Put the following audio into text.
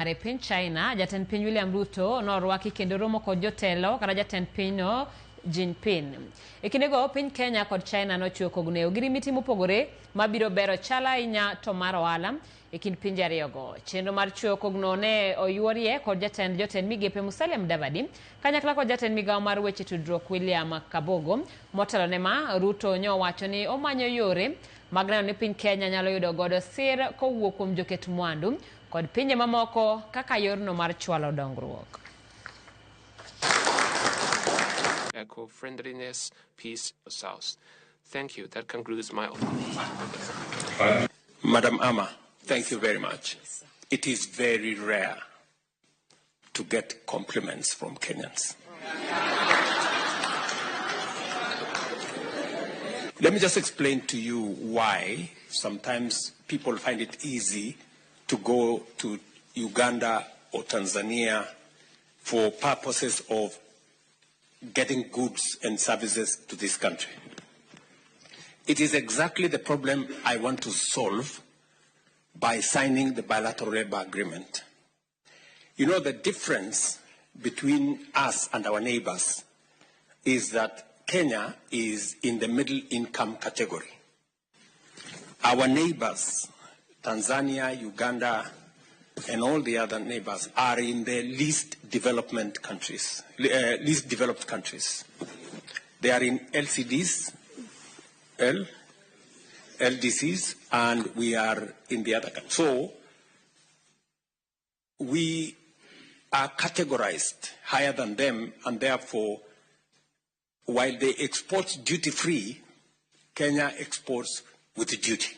E piny China, jatend piny William Ruto norwaki kendo romo kod jotelo kata jatend pinyno Jinping. E kindego, piny Kenya kod China nochiwo kogno e ogirimiti mopogore mabiro bero chal ahinya to mar ohala e kind pinje ariyogo. Chenro mar chiwo kogno ne oyuorie kod jatend jotend migepe Musalia Mudavadi kanyakla kod jatend migawo mar weche tudruok William Kabogo. Motelo ne ma, Ruto nyowacho ni omanyo yore mag neno ni piny Kenya nyalo yudo godo sir kowuok kuom joket mwandu kod pinje mamoko kaka yorno mar chwalo dongruok. Eco-friendliness, peace, South. Thank you. That concludes my... Madam Ama, thank you very much. It is very rare to get compliments from Kenyans. Let me just explain to you why sometimes people find it easy to go to Uganda or Tanzania for purposes of getting goods and services to this country. It is exactly the problem I want to solve by signing the bilateral labor agreement. You know, the difference between us and our neighbors is that Kenya is in the middle income category. Our neighbors, Tanzania, Uganda, and all the other neighbors, are in the least development countries, least developed countries. They are in LCDs, LDCs, and we are in the other country. So we are categorized higher than them, and therefore, while they export duty-free, Kenya exports with duty.